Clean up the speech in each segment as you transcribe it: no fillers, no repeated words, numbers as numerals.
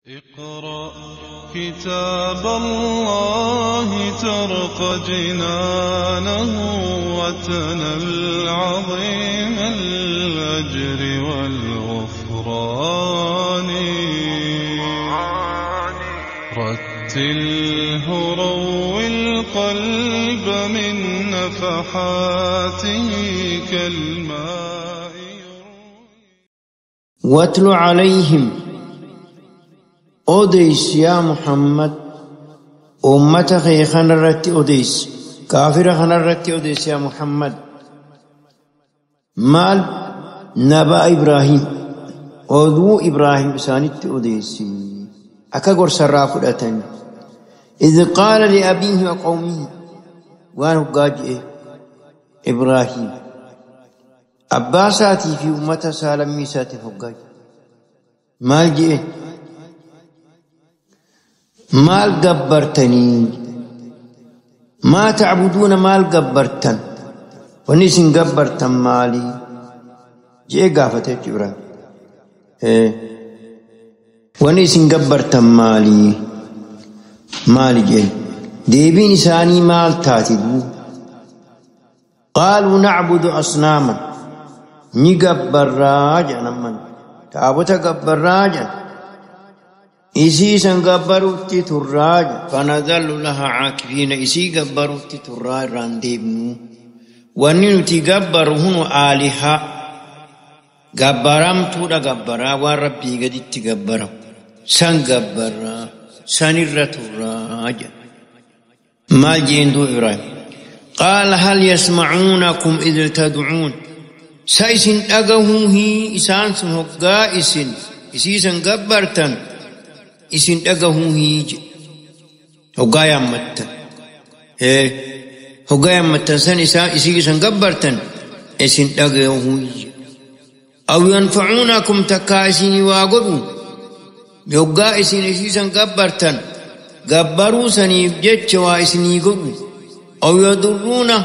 اقرأ كتاب الله ترق جنانه وتنل عظيم الأجر والغفران. رتله روّ القلب من نفحاته كالماء. واتل عليهم odeys yaa Muhammad, ummata kee kanarratti odeys, kaafira kanarratti odeys yaa Muhammad. Maal? Nabaa Ibraahim, oduu Ibraahim isaanitti odeysi akka gorsarraa fudhatan. إذ قال لأبيه وقومه, waan hoggaa je'e Ibraahim abbaa isaatii fi ummata isaa lammii isaatiif hoggaa je'e maal je'e? Maal gabbartanii? Maa tacbuduuna, maal gabbartan? Wanni isin gabbartan maali je'e gaafate jechu Ibraahim. Wanni isin gabbartan maali maali jeen. Deebiin isaanii maal taati duu? Qaaluu nacbudu asnaaman, ni gabbarraa jedhan, amman taabota gabbarraa jedhan, isii san gabbaruutti turraa jedhan. Fanadhallu lahaa caakifiina, isii gabbaruutti turraa, irraan deebinu. Wanni nuti gabbaru hunu aalihaa gabbaramtuudha, gabbaraa waan Rabbii gaditti gabbaramu san gabbarraa, sanirra turraa jedha. Maal jeen duu Ibraahim? Qaala hal yasmacuunakum id tadcuun, sa isin dhagahuuhi isaan sun hoggaa isin isiisan gabbartan? Isin dhagahuuhi jedhe hoggaa yaammattan? Hoggaa yaammattan san isaa isiisan gabbartan isin dhagahuuhi jedhe. Aw yanfacuunakum, takkaa isinii waa godhu yoggaa isin isiisan gabbartan, gabbaruu saniif jecha waa isinii godhu? Aw yadurruuna,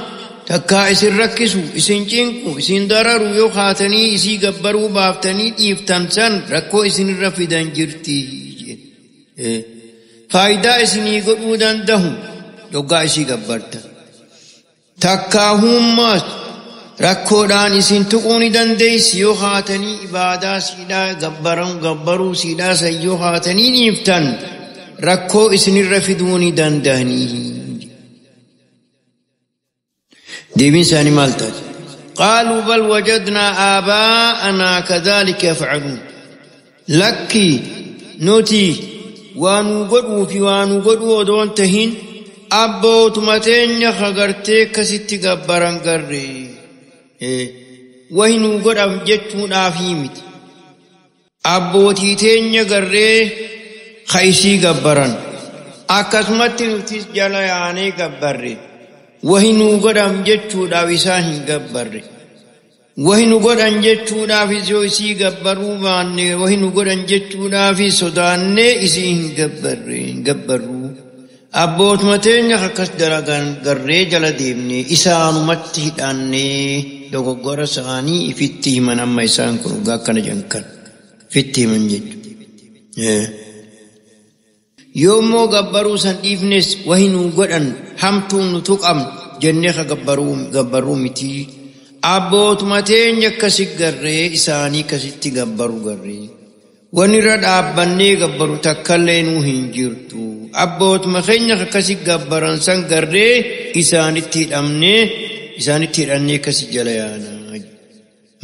takkaa isin rakkisu, isin cinqu, isin dararu, yoo kaatanii isii gabbaruu baaftanii dhiiftan san rakkoo isinirra fidan jirti? Faayidaa isinii godhuu dandahu yoggaa isii gabbartan? Takkaa hummaas rakkoodhaan isin tuquu ni dandeessi yoo haatanii ibaadaa siidhaa gabbaruu siidhaa san yoo haatanii dhiiftan rakkoo isinirra fiduu ni danda'anii? Deebiin isaanii maal taate? Qaaluu bal wajadnaa aabaa'anaa kadhaalika yafcaluun. Lakki, nuti waa nuu godhuu fi waa nuu godhuu odoon tahin abbootuma teenya kagartee akkasitti gabbaran garree, wahi nuu godhaf jechuudhaafii miti. Abbootii teenya garree ka isii gabbaran, akkasumatti nutis jala yaanee gabbarre. Wahi nuu godhan jechuudhaaf isaan hin gabbarre. Wahi nu godhan jechuudhaafis yoo isii gabbaruu baanne wahi nu godhan jechuudhaafis sodaannee isii hin gabbarre, hin gabbarru. Abbootuma teenya akkas dalagan garree jala deemne, isaanumatti hidhannee. Dogoggora isaanii ifitti himan. Amma isaan kun dhugaa akkana jedhan kan ifitti himan jechuudha. Yoommoo gabbaruu san dhiifnes wahi nuu godhan, hamtuun nu tuqamnu jennee ka gabbaruu miti. Abbootuma teenya akkasi garree isaanii akkasitti gabbaru garree. Wanni irra dhaabbannee gabbaru takkallee nuu hin jirtu. Abbootuma keenya akkasi gabbaran san garree isaanitti hidhamnee, isaanitti hidhannee akkasi jala yaana.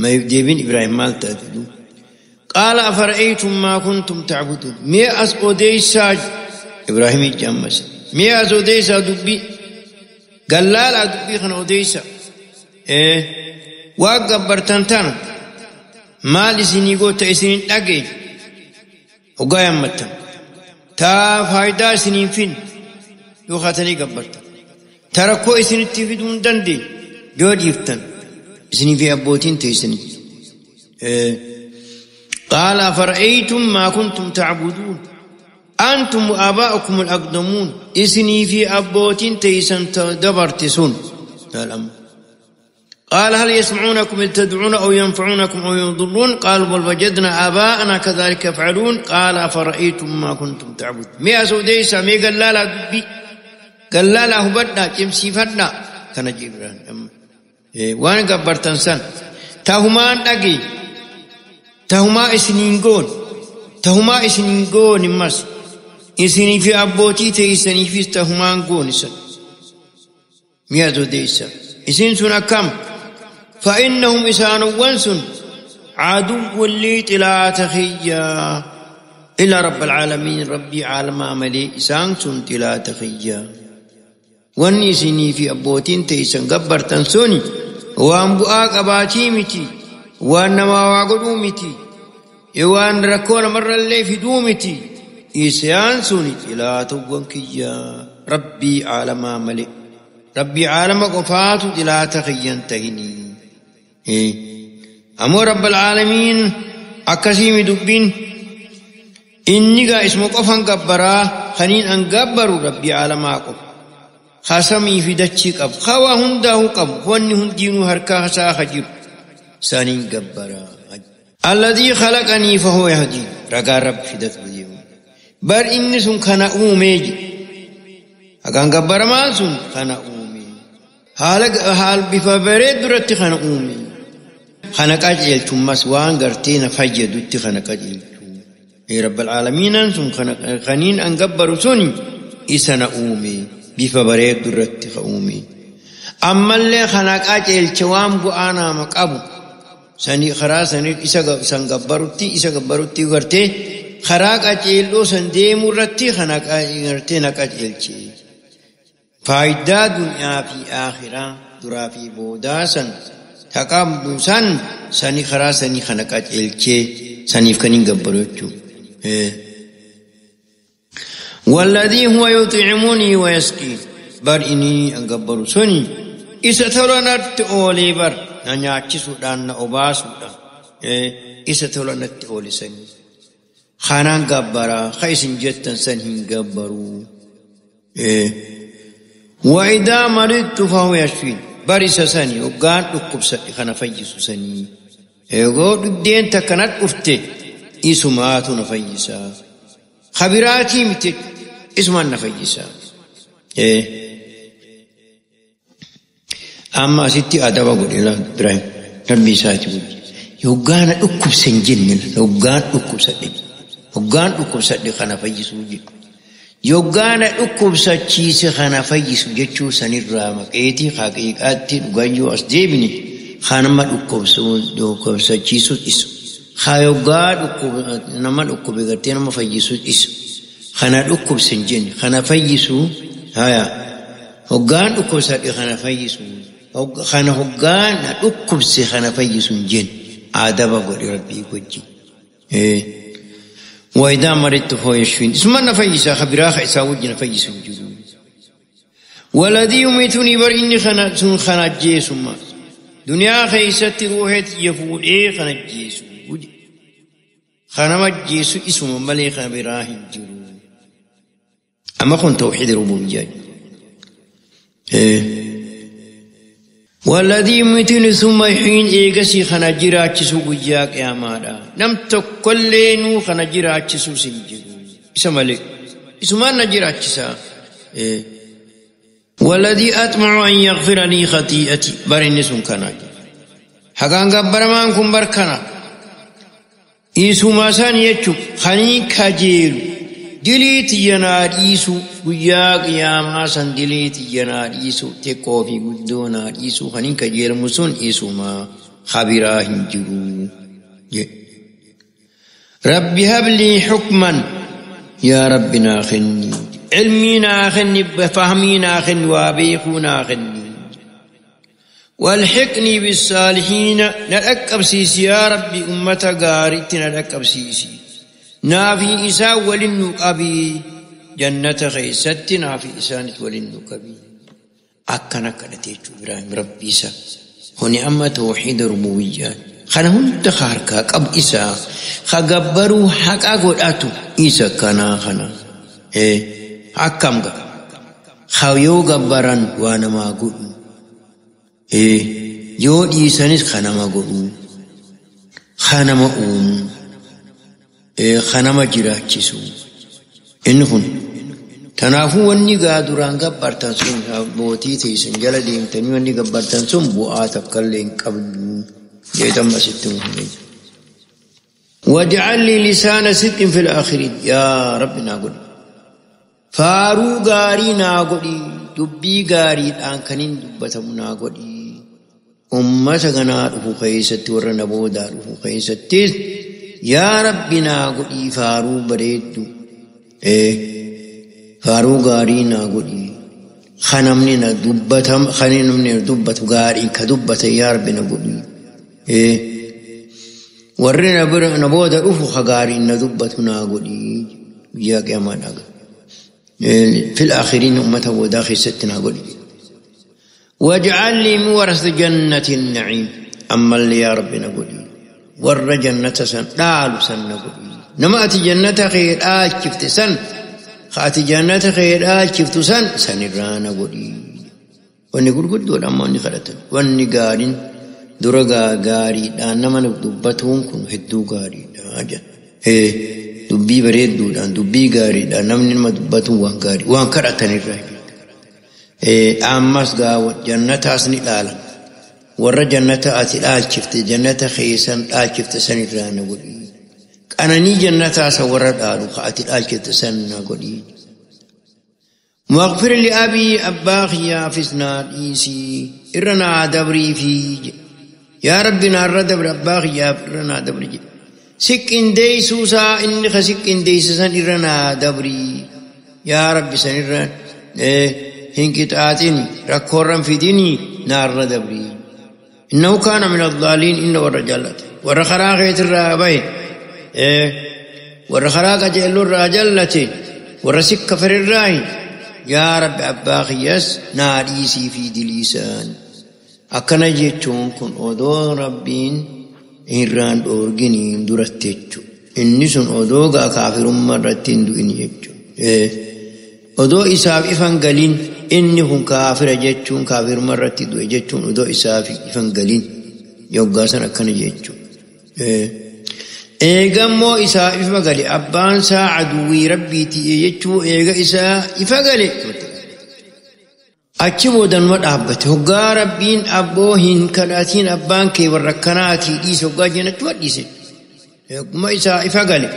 Maayif deebiin Ibraahim maal taate? Qaala afara'aytum maa kuntum ta'buduun. Mee as odeessaa Ibraahim ijji ammas. Mee as odeessaa, dubbii gallaalaa, dubbii kana odeessaa. Waa gabbartan tana maal isinii goota? Isinin dhageenye hoggaa yaammattan? Taa faayidaa isiniin fin yoo kaatanii gabbartan? Ta rakkoo isinitti fiduu hin dandeenye yoo dhiiftan isinii fi abbootiin teessanii? قال أفرأيتم ما كنتم تعبدون أنتم وآباؤكم الأقدمون, isinii fi abbootiin teessan dabarti sun. قال هل يسمعونكم إذ تدعون أو ينفعونكم أو يضرون قالوا بل وجدنا آباءنا كذلك يفعلون قال أفرأيتم ما كنتم تعبدون مي أسوديسا مي قال لا لا دبي قال لا لا هبدنا جمسي فدنا كان جبران وان قبرتن سن تهمان أجي تهما إسنينغون تهما إسنينغون مس إسني في أبوتي تيسني في تهمان غون سن مي أسوديسا إسن سنة كم فإنهم إسان ونسن عدو لي تلا تخيا إلا رب العالمين ربي عالم عملي إسان سن تلا تخيا واني سني في أبوتين تيسن قبر تنسوني وان بؤاك أباتي متي وان ما واقدو متي وان ركون مرة اللي في دومتي إسان سني تلا تغنكيا ربي عالم عملي ربي عالم قفات تلا تخيا تهني أمو رب العالمين أكسيم دبين إني قا اسمه قفن قبرا خنين أن قبروا ربي عالم أقف خسمي في دتشي قب خوا هنده قب واني هندينو هركا خسا خجر سانين قبرا الذي خلقني فهو يهدي رقا رب في دتشي بر إني سن خنا أوميجي أكان قبر ما سن خنا أومي حال بفبريد درتي خنا أومي خنا قجيل مس وان غرتين فجدت خنا قجيل يا رب العالمين سن خنا خنين ان قبروا سني إسنا أومي بفبريد درتي خأومي أما اللي خنا قجيل شوام بو أنا مقابو سني خرا سني إسا سن قبرتي إسا قبرتي غرتي خرا قجيل سن ديمرتي خنا قجيل قجيل فائدة دنيا في آخرة درا في بودا سن تقام سن سني خرا سني خنقات إلشي سني فكنين قبروتشو والذي هو يطعمني ويسقين بر إني أنقبرو سني إسا تولنت أولي بر نانياتي سودان نأوبا سودان إسا تولنت أولي سني خانان قبرا خيسن جتن سنهن قبرو وإذا مرضت فهو يشفين بريس سني وقان أكب سني خنا فيس سني يقول الدين تكنت أفتي إسمات نفيسا خبراتي متك إسمان نفيسا أما ستي أدب أقول إلى إبراهيم ربي ساتي يقان أكب سنجن يقان أكب سني يقان أكب سني خنا فيس وجي Yoggaana dhukkubsachiise kana fayyisu jechuu sanirraa maqeetii haqiiqaatti dhugayyoo as deebine kanama dhukkubsachiisu isu. Haa yoggaa nama dhukkube gartee nama fayyisu isu. Kana dhukkubse hin jenne kana fayyisu haya hoggaan dhukkubsadhe kana fayyisu kana hoggaan dhukkubse kana fayyisu hin jenne adaba godhe rabbii wajjin. وإذا مرضت فهو يشفين اسم نفيس خبراخ إساوج نفيس الجنون والذي يميتني بر إني خنا خنا جيسو ما دنيا خيست روحت يفول إيه خنا جيسو خنا ما جيسو اسم ملي خبراه الجنون أما كن توحيد الربوبية والذي يميتني ثم يحيين إيغسي خنا جراچسو گيا قيامادا نم تكلينو خنا جراچسو سنجو اسمالي اسمان نجراچسا والذي أطمع أن يغفر لي خطيئتي برني سن كنا حقان غبرمان كن بركنا إيسو سان يچو خني كاجيلو دليت يناديسو گيا قياما سن دليت يناديسو تكوفي گدونا ديسو خنين كجيل مسون إيسو ما خبرا هنجرو ربي هب لي حكما يا رب ناخني علمي ناخني بفهمي ناخني وابيخو ناخني والحقني بالصالحين نركب سيسي يا ربي أمة غارتنا نركب سيسي نافي إساء ولنقبي جنة خيست نافي إسانت ولنقبي أكنا كنتيج إبراهيم ربي إساء هني أما توحيد ربوبية خنا هند خاركا قب إساء خجبروا حق أقول أتو إساء كنا خنا إيه أكم خيو جبران وأنا ما أقول إيه Yoo dhiisanis kanama godhu, kanama uumu, kanama jiraachisu. Inni kun kanaafuu wanni gaa duraan gabbartan sun abbootii teessan jala deemtanii wanni gabbartan sun bu'aa takka illee hin qabdu jedhama asitti muhimee. واجعل لي لسان صدق في الآخرين يا رب ناقول فارو غاري ناقولي دبي غاري آنكنين دبتم ناقولي أمة غنا رفو خيست ورنبودا رفو خيست يا رب ناقولي فارو بريد فارو غاري ناقولي خنمني ندبتم خنمني ندبت غاري كدبت يا رب ناقولي warri na booda dhufu hagaariin na dubbatu naa godhi guyyaa qiyaamaa dhaga. Fil aakhiriin ummata boodaa keessatti naa godhi. Waj'al lii min warasati jannati na'iim. Ammallee yaa Rabbi na godhi. Warra jannata san dhaalu san na godhi. Nama ati jannata kee dhaalchifte san ati jannata kee dhaalchiftu san sanirraa na godhi. Wanni gurguddoodha amma wanni kadhatan. Wanni gaariin dura gaariidhaan nama dubbatuun kun hedduu gaariidha jedha. Dubbii bareedduudhaan dubbii gaariidhaan namni nama dubbatuun waan gaarii waan kadhatanirraa. Ammas jannataas ni dhaalan. Warra jannata ati dhaalchifte jannata keessan dhaalchifte sanirraa na godhi. Qananii jannataa isa warra dhaalu ati dhaalchifte san na godhi. واغفر لأبي أبا خيافس نار إيسي إرنا دبري في يا ربي نار دبر أبا خياف إرنا دبري سكين ديسوسا إني خسكين ديسوسا إرنا دبري يا ربي سنرنا هنكتاتني ركورا في ديني نار دبري إنه كان من الضالين إنه والرجالات ورخراغة الرابي ورخراغة جل الرجالة ورسك كفر الراي يا رب أبا خياس نار إيسي في دليسان akkana jechuun kun odoo Rabbiin irraan dhoorginiin duratti jechuudha. Inni sun odoo gaa kaafirummaa irratti hin du'in jechuudha. Odoo isaaf ifan galiin inni kun kaafira jechuun kaafirummaa irratti du'e jechuun odoo isaaf ifan galiin yoggaa san akkana jechuudha. Eegammoo isaa ifa gale abbaan isaa aduwwii Rabbiiti jechuu eega isaa ifa gale. Achi boodanuma dhaabbate hoggaa Rabbiin abboo hin kadhatiin abbaan kee warra akkanaatii dhiise hoggaa jennatti wadhiise. Hogguma isaa ifa gale.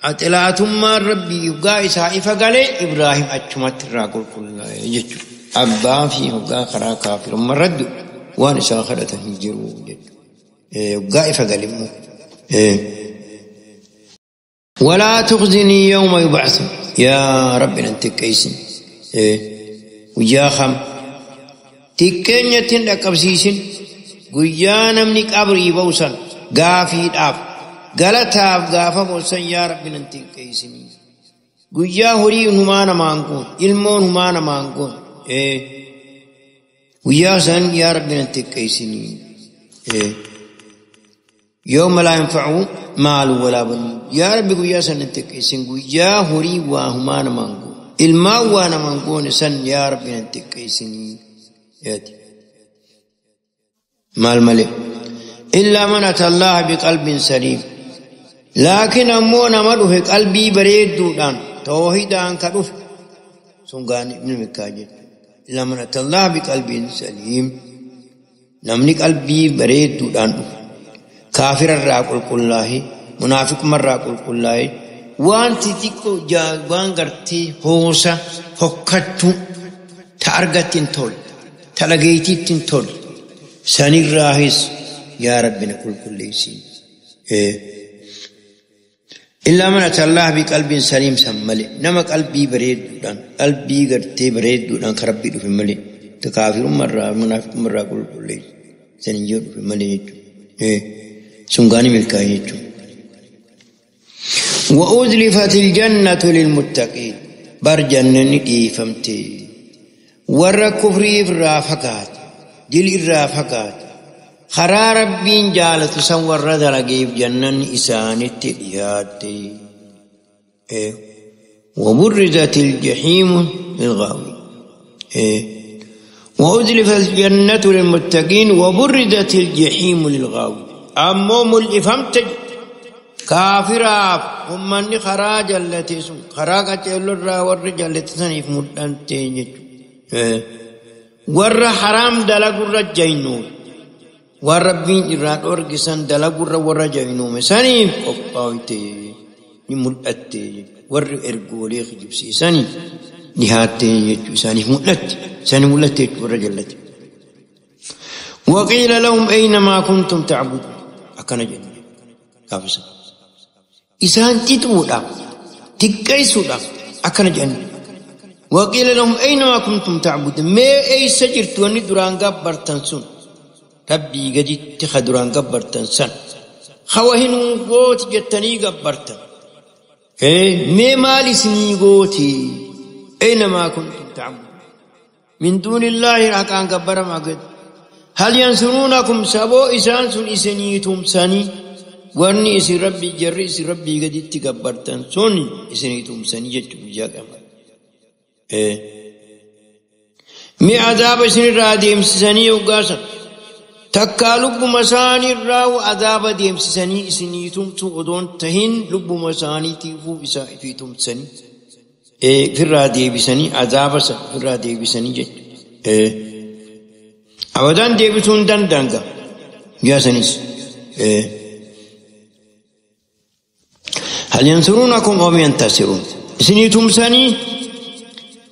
Axilaatummaan Rabbii hoggaa isaa ifa gale Ibraahim achumatti irraa qulqullaa'e jechuudha. Abbaa fi hoggaa karaa kaafirummaa irratti waan isaa kadhatan hin jiru jechuudha. Hoggaa ifa gale immoo. ولا تخزني يوم يبعثون يا رب أنت كيسن guyyaa kam xiqqeenyatti hin dhaqqabsiisin guyyaa namni qabrii ba'u san gaafiidhaaf galataaf gaafa boosan yaa Rabbi nan xiqqeessin guyyaa horii humaa namaan goon ilmoon humaa namaan goon guyyaa san yaa Rabbi nan xiqqeessin يوم لا ينفع مال ولا بنون يا ربي guyyaa san nan xiqqeessin guyyaa horii waa humaa namaan goon ilmaan waa namaan goone san yaa Rabbi nan xiqqeessinii yaati maal malee illaa man ata Allaha biqalbin saliim laakiin ammoo nama dhufe qalbii bareedduudhaan tawhiidaan ka dhufe sun gaani ibnu mikkaa jechuudha illaa man ata Allaha biqalbin saliim namni qalbii bareedduudhaan dhufe kaafirarraa qulqullaa'e munaafiqumarraa qulqullaa'e waan xixiqqoo waan gartee hoosa hokkattu ta argatti hin tolle ta dhageettiitti hin tolle sanirraahis yaa Rabbi na qulqulleessi. Illaa man ata Allaha biqalbin saliim san malee nama qalbii bareedduudhaan qalbii gartee bareedduudhaan ka Rabbii dhufe malee ta kaafirummarraa munaafiqummarraa qulqulleessi san hin jiru dhufe malee jechuudha. Sun gaanii milkaa'e jechuudha. وأزلفت الجنة للمتقين بر جنة ديفمتي ور كفري الرافقات دل الرافقات خرا ربين جالت سن ور دلقيف جنة إسانت دياتي وبرزت الجحيم للغاوي وأزلفت الجنة للمتقين وبردت الجحيم للغاوين. أمو ملئفمت كافرا هم من خراج التي سن خراج الرا والرجال التي سنف مدنتين ور حرام دلق الرجينون وربين إراد أرجسن دلق الرجينون سنف قطعتي مدأتي ور إرجولي خجبسي سنف نهاتي سنف مدأت سنف مدأت ورجلت. وقيل لهم أين ما كنتم تعبدون أكن جنة كافسا إسان تتودا تكيسودا أكن جنة. وقيل لهم أين ما كنتم تعبدون ما أي سجرت وني دران قبرتن سن ربي قد تخدران قبرتن سن خواهنو قوت جتني قبرتن إيه ما مالي سني قوتي أين ما كنتم تعبدون من دون الله ركان قبر ما قد هل ينصرونكم سبو إسان سن إسنيتم سني ورني إسي ربي جري إسي ربي قد تقبرتن سن إسنيتم سني جتو جاك أمر إيه مي عذاب إسن راديم سني وقاسا تكا لب مساني الراو عذاب ديم سني إسنيتم تغدون تهين لب مساني تيفو إسا إفيتم سني إيه في الرادي بسني عذاب سن في الرادي بسني جت إيه أبدان ديبتون دان دانغا يا سنيس إيه هل ينصرونكم أو ينتصرون سنيتم سني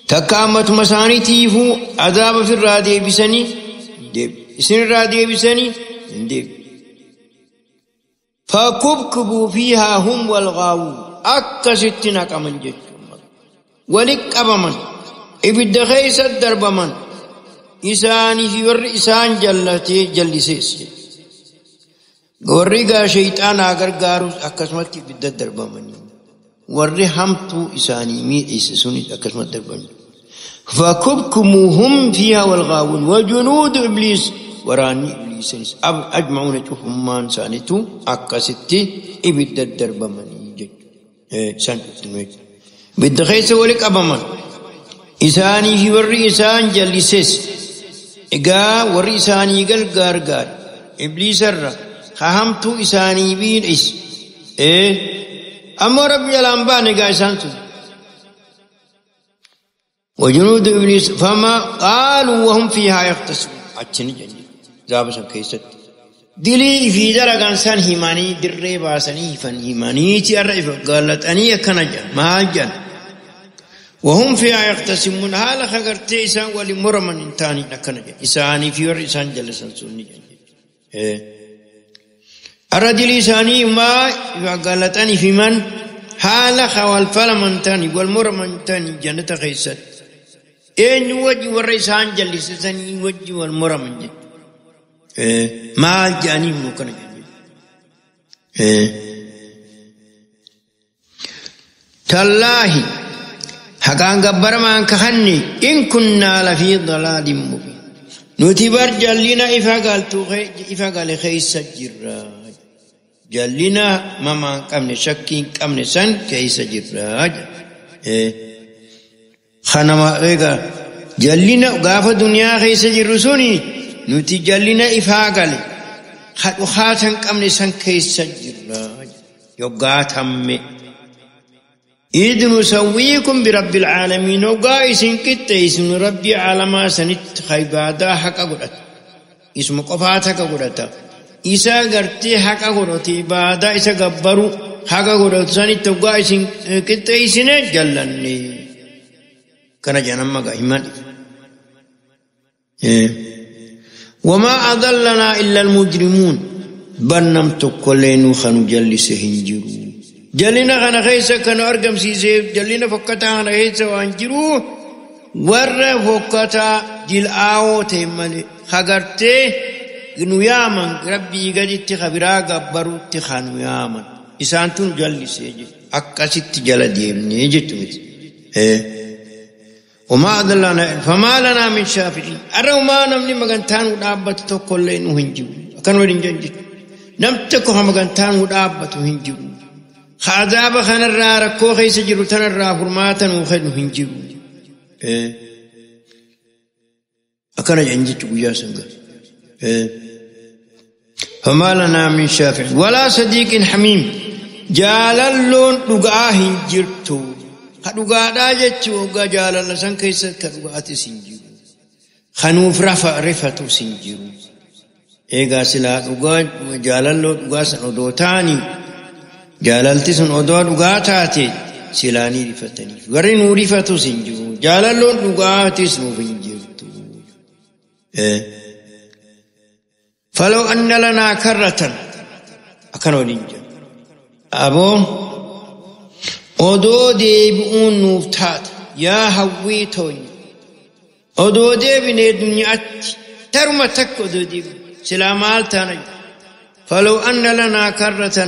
تكامت مساني تيفو عذاب في الرادي بسني ديب سن الرادي بسني ديب فكبكبوا فيها هم والغاوون أكستنا كمن جت ولك أبمن إبد خيس الدربمن إساني في ور إسان جلتي جلسيس ورّيغا شيطان أگر غاروس أكسمت إبد الدربمن ورّي همتو إساني مي إسسوني أكسمت دربمن فكبكموهم فيها والغاوون وجنود إبليس وراني إبليس أجمعون تفهمان سانتو أكستي إبد الدربمن سان بدخيس ولك أبمان إساني في ورّي إسان جلسيس إقا ورّي إساني قل غار غار إبليس الرّ خهمتو إساني بين إس إيه أما ربي الأنبان إقا إسان وجنود إبليس فما قالوا وهم فيها يختصمون أتشني جنجي زابسا كيست دلي في درجة إنسان هيماني دري باسني فن هيماني تيار قالت أني كنجا ما جن وهم فيها يختصمون هذا خجرت إنسان ولي مرمن إنتاني نكنجا إنساني في ور إنسان جلسان سني جن الرجل إنساني ما قالت أني في من هذا خوال فلمن تاني والمرمن تاني جنة خيست إن وجه ور إنسان جلسان وجه والمرمن جن ما جاني ممكن تالله حقان قبر ما كخني إن كنا لفي ضلال مبين نتبر جلنا إفا قال خيس الجراج جلنا ما كمن شكين كمن سن كيس الجراج خنما إيقا جلنا قاف دنيا خيس الجرسوني نتي جلنا إفاقل خاتن قمني سن كيس الجراج يقاتم إذ نسويكم برب العالمين وقائسن كتيسن ربي عالما سنت خيبادا حق قدرت اسم قفات حق قدرت إسا قرتي حق قدرت إبادا إسا قبرو حق قدرت سنت وقائسن كتيسن جلني كان جنم قائمان وما أضلنا إلا المجرمون بنم تقولين خنو جلس هنجرو جلنا خنا خيسا كان أرقم سيسي جلنا فكتا خنا خيسا وانجرو ور فكتا جل آو تيمالي خغرتي نيامن ربي قد خبرا قبرو تخانو يامن إسانتون جلس يجي أكاسيت جل ديمني جتوت وما أضلنا فما لنا من شافعين أرى ما نمني مغنتان ودابت تقولين وهنجو كانوا ورنجنج نمتكو مغنتان ودابت وهنجو خذاب خنرا ركو خيس جرتن الرا فرماتن وخن هنجو Akkana jedhan jechuun guyyaa san ga'a. فما لنا من شافع ولا صديق حميم jaalalloon dhugaa hin jirtu. Ka dhugaadhaa jechuun hoggaa jaalala san keessa ka dhugaatis hin jiru. Kanuuf rifatus hin jiru. Eegaa silaa dhugaa jaalalloo dhugaa san odoo ta'anii jaalalti sun odoo dhugaa taate silaa ni rifataniif. Warri nuu rifatus hin jiru. Jaalalloon dhugaatis nuuf hin jirtu. فلو أن لنا كرة أكنوا نينجا أبو odoo deebi'uun nuuf taate yaa hawwii toonya odoo deebinee duniyaatti taruma takka odoo deebine silaa maal taana فلو أن لنا كرة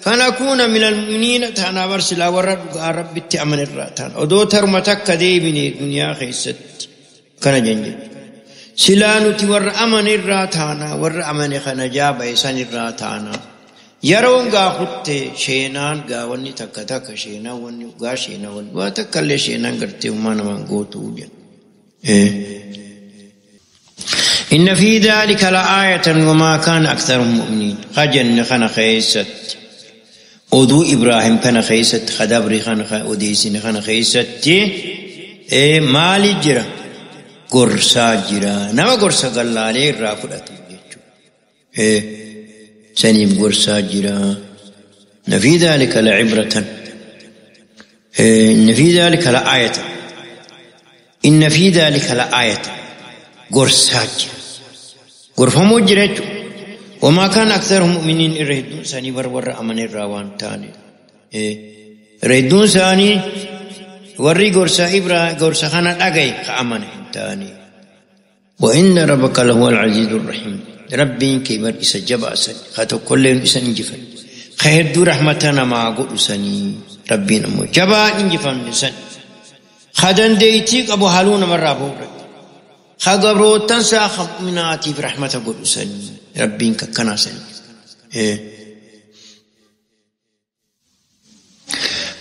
فنكون من المؤمنين taanaa bar silaa warra dhugaa rabbitti amanirraa taana odoo taruma takka deebinee duniyaa keessatti kana jenje silaa nuti warra amanirraa taana warra amane kana jaaba isanirraa taana yeroon gaa kutte sheenaan gaa wanni takka takka sheenaan wanni gaa sheenaan wanni waa takka illee sheenaan gartee uumaa namaan gootuu jedha. إن في ذلك لآية وما كان أكثرهم مؤمنين خجن خنا خيست أدو إبراهيم كان خيست خدبري خنا أديسين خنا خيست مالي جرا gorsaa jira nama gorsa gallaalee irraa fudhatu jechuudha. Saniif gorsaa jira. إن في ذلك لعبرة إن في ذلك لآية إن في ذلك لآية gorsaa jira. Gorfamuu jira jechuudha. وما كان أكثرهم مؤمنين irra hedduun isaanii warra amane irraa waan taane. Irra hedduun isaanii warri gorsa Ibrahim gorsa kana dhagaye ka amane hin taane. وإن ربك لهو العزيز الرحيم ربين كبر إسا جبا سن خاتو كلهم إسا انجفن خير دو رحمتنا ما قد سني ربين أمو جبا انجفن سن خدن ديتيك أبو هالون مرة بورك خقبرو تنسى خمناتي في رحمة قد سني ربين ككنا سن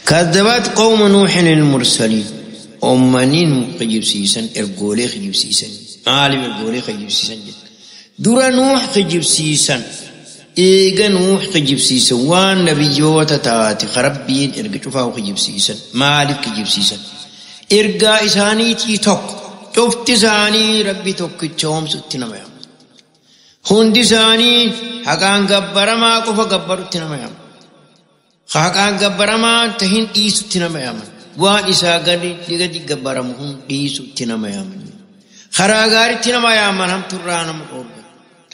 كذبت قوم نوح المرسلين أمانين خجب سيسن إرجولي خجب سيسن عالم إرجولي خجب سيسن دور نوح خجب سيسن إيجا نوح خجب سيسن وان نبيوتا تاتي خربين إرجع خجب سيسن مالك خجب سيسن إرجع إساني تي توك شفت إساني ربي توك تشوم ستنا ما يام هندي إساني هكان جبر ما كوفا جبر تنا ما يام haqaan gabbaramaa tahin dhiisutti nama yaaman waan isaa gadi gadi gabbaramu hun dhiisutti nama yaaman karaa gaariitti nama yaaman hamturraa nama dhoorgan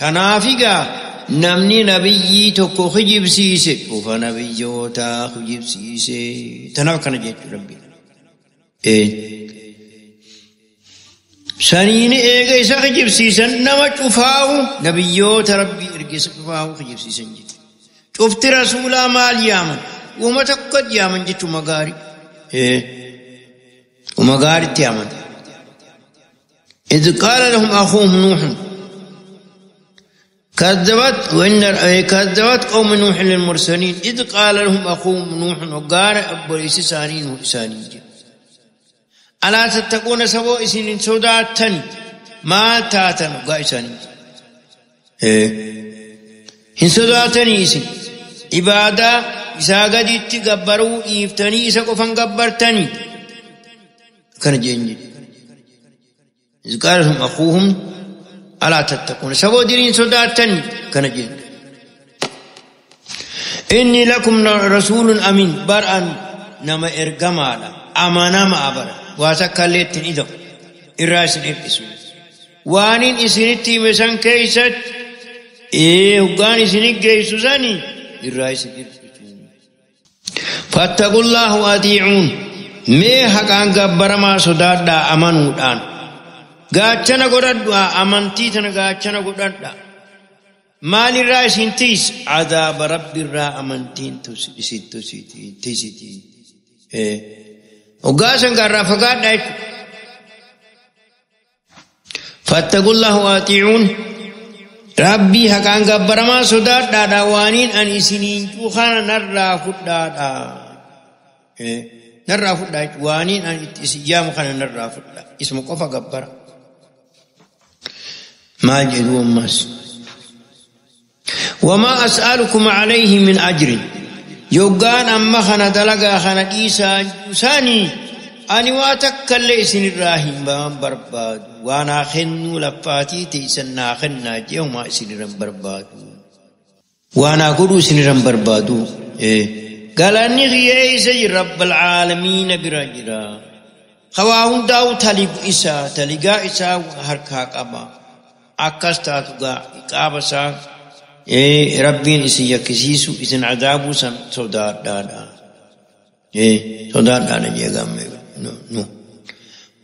tanaaf egaa namni nabiyyii tokko kijibsiise dhufa nabiyyootaa kijibsiise tanaaf kana jechuu rabbi saniin eega isa kijibsiisan nama cufaawu nabiyyoota rabbii ergeessa cufaawu kijibsiisan jechuudha. Cufti rasuulaa maal yaaman? Uuma tokko yaaman jechuun magaarii. Uma gaariitti yaaman. إذ قال لهم أخوهم نوح كذبت قوم نوح للمرسلين إذ قال لهم أخوهم نوح وقال أبو إسانين وإسانين ألا تتقون سبو إسنين سوداتن ما تاتن وقال إسانين hin sodaatanii isin ibaadaa isaa gaditti gabbaruu dhiiftanii isa qofan gabbartanii akkana jeen jedhe. إذ قال لهم أخوهم ألا تتقون saboo diriin sodaatanii akkana jeen. إني لكم رسول أمين bar'an nama ergamaadha amanamaa bara waa takka illee ittiin ida'u irraa isin hir'isu waanin isinitti hime san keessatti hoggaan isinit geessu sani irraa isin hir'isu. فاتقوا الله وأطيعون mee haqaan gabbaramaa sodaadhaa amanuudhaan gaachana godhadhaa amantii tana gaachana godhadhaa maalirraa isin tiis cadaaba rabbiirraa amantiin isin tiisiti. Hoggaa san gaarraa fagaadhaa jechuudha. فاتقوا الله وأطيعون rabbii haqaan gabbaramaa sodaadhaadha waaniin ani isiniin cuukaana narraa fudhaadha. Narraa fudhaa jechuudha waaniin ani itti isin yaamu kana narraa fudhaa isuma qofa gabbara. Maal jedhu ammas? وما أسألكم عليه من أجر يوغان أما خنا دلقا خنا إيسا ساني أني واتكل إسن الراهن بان برباد وانا خنو لفاتي تيسن خنا جيوما إسن الرم برباد وانا قدو إسن الرم بربادو إيه. قال أني غيئيسي رب العالمين براجرا خواهن داو تلق إسا تلقا إسا هركاك أبا أكستاتو إقابسا إيه ربين إسن يكسيسو إسن عذابو سن صدار دادا إيه صدار دادا جيغام نو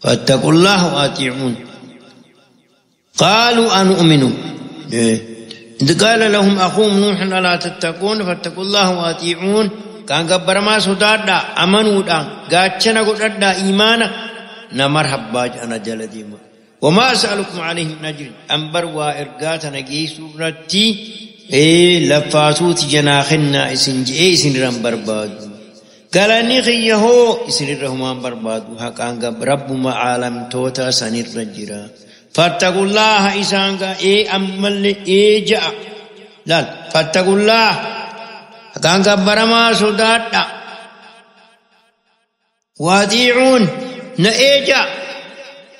فاتقوا الله وأطيعون قالوا أنؤمن إيه إذ قال لهم أخوهم نوح ألا تتقون فاتقوا الله وأطيعون كان قبر ما صدار دا أمنوا دا قاتشنا قدر دا إيمانا نمرحب باج أنا جلديما وما أسألكم عليه من أجر أنبر وإرقاتنا جيسو رتي إيه لفاسوت جناخنا إسن جئ إسن رم برباد قال نخي هو إسن الرحمن برباد وحقان رب ما عالم توتا سنر رجرا فاتقوا الله إسان إيه أمل إيه جاء لا فاتقوا الله حقان برما سودات واديعون نأجا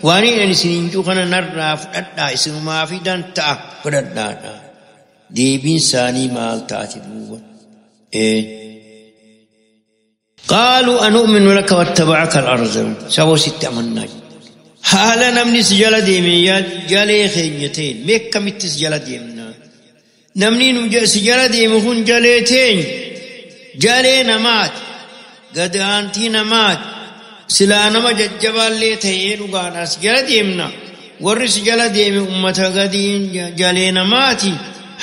واني أن سنجو خنا نرى فدا اسم ما في دنتا فدا ديبين ساني مال تاتي دوبا إيه قالوا أنؤمن لك واتبعك الأرذلون سووا ست أمنا حالا نمني سجل ديمي يا جالي خينيتين مكة مت سجل ديمنا نمني نجا سجل ديم خن جاليتين جالي نمات قد أنتي نمات سلا نما ججبال لي تهي رغانا سجل ديمنا ور سجل ديم أمتا قدين جالي نماتي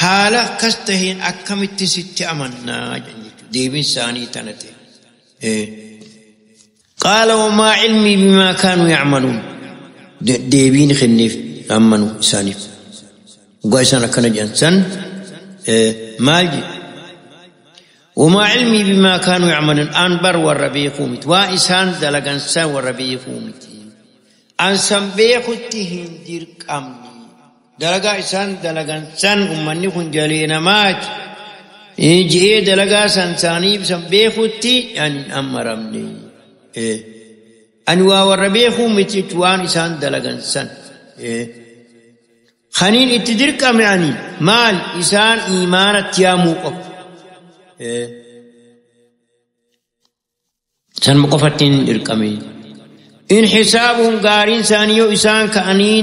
حالا كستهين أكمت ست أمنا ديبين ساني تنتين إيه. قال وما علمي بما كانوا يعملون ديبين خنيف أمنوا سانيف وقايسانا كان جنسان إيه. مالجي وما علمي بما كانوا يعملون أنبر والربي قومت وإسان دلقنسان والربي قومت أنسان بيختهم ديرك أمني دلقا إسان دلقنسان أمني خنجلين مات جئ دلقا سنساني بسن بيخوتي يعني أمرمني إيه. أنوا والربيخو متتوان إسان دلقا سن إيه. خنين اتدرك يعني مال إسان إيمان تيامو إيه. سن مقفتين إرقامي إن حسابهم غارين سانيو إسان كأني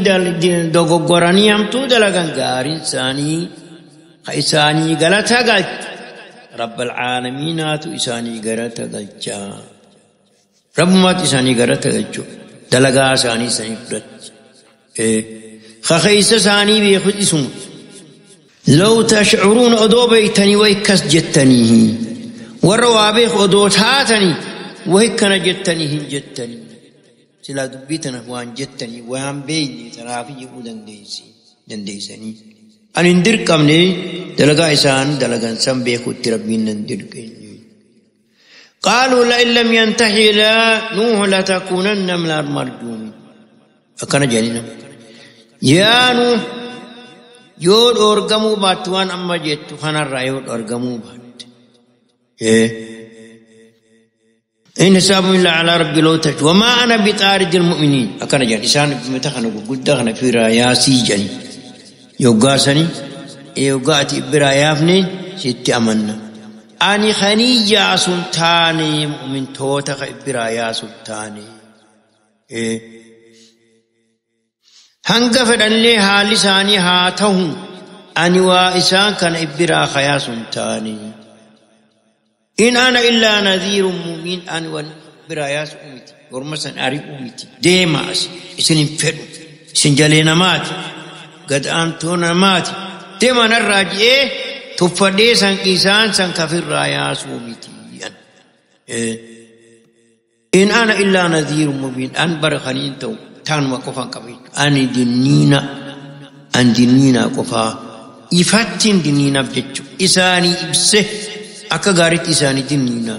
دوغوراني هم تو دلقا غارين ساني إساني غلطة قلت رب العالمين إساني غلطة قلت رب ما إساني غلطة قلت دلقا ساني ساني قلت خخيس ساني بيخد اسمه لو تشعرون أدو بيتني ويكس جتنيه والروابيخ أدو تاتني ويكنا جتنيه جتني سلا دبيتنا وان جتني وان بيني ترافي يقودن ديسي دنديسني أن اندركمني دلقا إسان دلقا سن بيخوت ربين اندركني قالوا لئن لم ينتهي لا نوح لتكونن من المرجومين أكن جنينا يا نوح يود أورغمو باتوان أما جيتو خنا الرأيود أورغمو بات إيه إن حسابهم إلا على ربي لو تشاء وما أنا بطارد المؤمنين أكن جن إسان بمتخنا قد خنا في رياسي جني يوغاسني يوغاتي برايافني ست أمنا أني خنيجة سلطاني مؤمن توتك برايا سلطاني إيه هنگا فدن حال ساني هاته أني وإسان كان إبرا خيا سلطاني إن أنا إلا نذير مبين أني وإبرايا سأمتي ورمسن أري أمتي ديماس إسن فدو إسن جلينا مات قد أنتونا مات ديما نراجع تفدي سن إسان سن كفر رايا سومتي إن أنا إلا نذير مبين أن برخنين تو تان وقفان كبير أني دنينا أن دنينا قفا إفتن دنينا بجتشو إساني إبسه أكا غارت إساني دنينا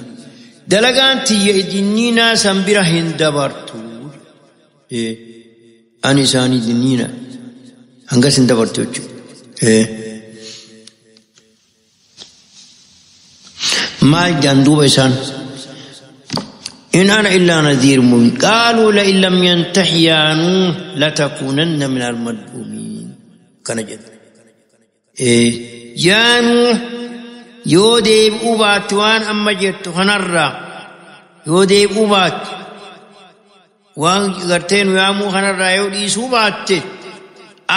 دلقان تي دنينا سنبرا هندبرتو أني إساني دنينا Hangas hin dabartu jechuudha. Maal jedhan duuba isaan? إن أنا إلا نذير مبين. قالوا لئن لم ينته يا نوح لتكونن من المرجومين. كان جد يا نوح yoo deebi'uu baattu waan amma jettu kanarraa yoo deebi'uu baattu waan gartee nu yaamuu kanarraa yoo dhiisuu baatte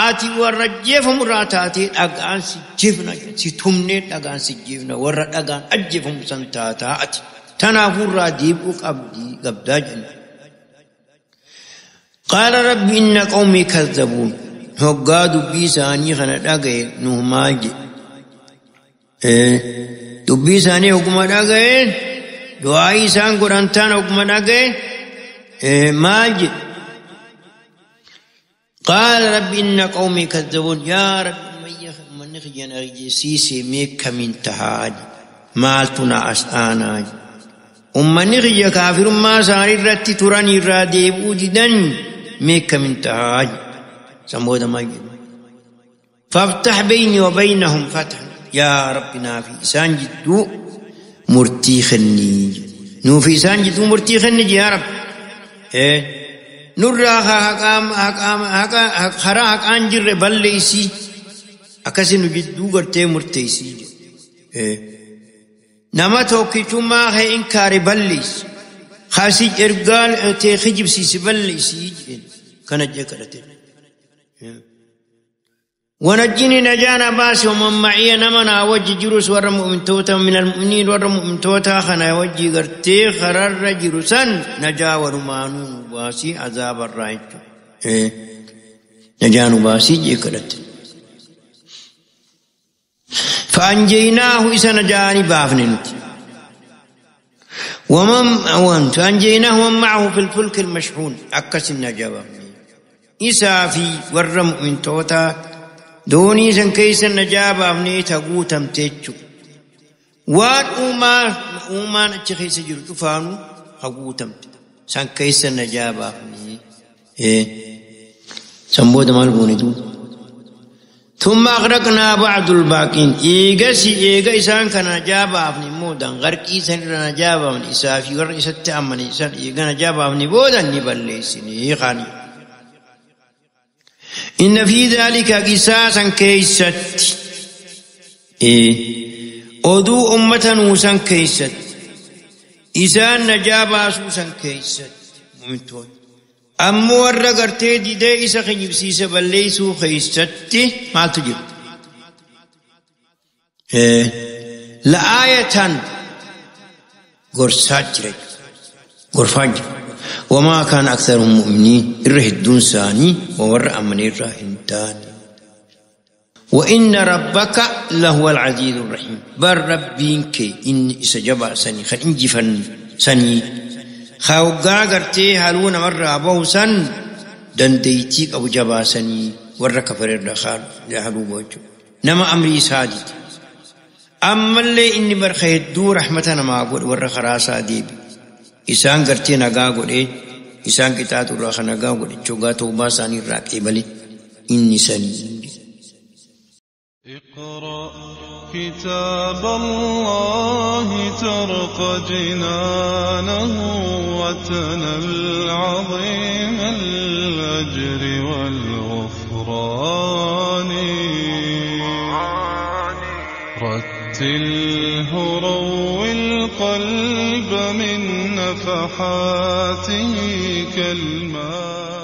ati warra ajjeefamu irraa taatee dhagaan si jifna si tumnee dhagaan si jifna warra dhagaan ajjeefamu san taataa ati tanaafuu irraa deebi'uu qabdii qabdaa jenna. Qaala rabbi inna qawmii kazzabuun. Hoggaa dubbii isaanii kana dhagaye Nuh maal jedhe? Dubbii isaanii hogguma dhaga'een du'aayii isaan godhan taan hogguma dhaga'e maal jedhe? Qaala rabbi inna qawmii kazzabuun. Yaa rabbi ummanni kiyya na ajjeesiise mee kamiin tahaa jedhe? Maaltu na as aanaa jedhe? Ummanni kiyya kaafirummaa isaanii irratti turan irraa deebi'uu didan mee kamiin tahaa jedhe? San booda maal jedhe? Faftax beynii wa beynahum fathan. Yaa Rabbi naafi isaan jidduu murtii kenni. Nuufi isaan jidduu murtii kenni yaa Rabbi. Nurraa karaa haqaan jirre balleessii akkasi nu jidduu gartee murteessii. Nama tokkichummaa kee inkaare balleessi. Kaasii ergaan tee kijibsiisi balleessii kana jee kadhate. ونجني نجانا باس ومن معي نمنا وجه جرس ور مؤمن توتا من المؤمنين ور مؤمن توتا خنا وجه غرتي خرر جرسا نجا ورمانو باسي عذاب الرايت نجانو باسي جكرت فأنجيناه إذا نجاني بافننت ومن فأنجيناه ومن معه في الفلك المشحون أكس النجا إذا في ور مؤمن توتا doonii san keessa najaa baafnee taguutamte jechuudha. Waan uumaan achi keessa jiru cufaanu haguutamte. San keessa najaa baafnee. San booda maal goone duuba? Thumma aghraqnaa ba'dul baaqiin. Eegasi eega isaan kana najaa baafne immoo dangarqii san irra najaa baafne isaa fi warra isatti amane isaan eega najaa baafne booda ni balleessinee kaani. إن في ذلك قصاصا كيست أدو أمة نوسا كيست إسان نجابا سوسا كيست مؤمنتون أمو ورقرتي دي إسا خجبسيس بليسو خيست ما تجب لآية قرصات جري قرفان جري وما كان أكثرهم مؤمنين إره ساني وور أمن إره وإن ربك لهو العزيز الرحيم. بل ربينك إن إسجب سني خن إنجفن سني خاوغا غرتي هالون مرة أبو سن دنديتيك أبو جبا سني ور كفر الرخال لهلو بوجو نما أمري ساجد أما اللي إني برخي الدو رحمتنا ما أقول ور خراسا ديبي isaan gartee nagaa godhee isaan qixaaxu irraa kan nagaa godhe chogaa toobaa isaanii irraa qeebale inni sanii. اقرأ كتاب الله ترق جنانه وتنل عظيم الأجر والغفران. رتله روي القلب من نفحاته كالماء.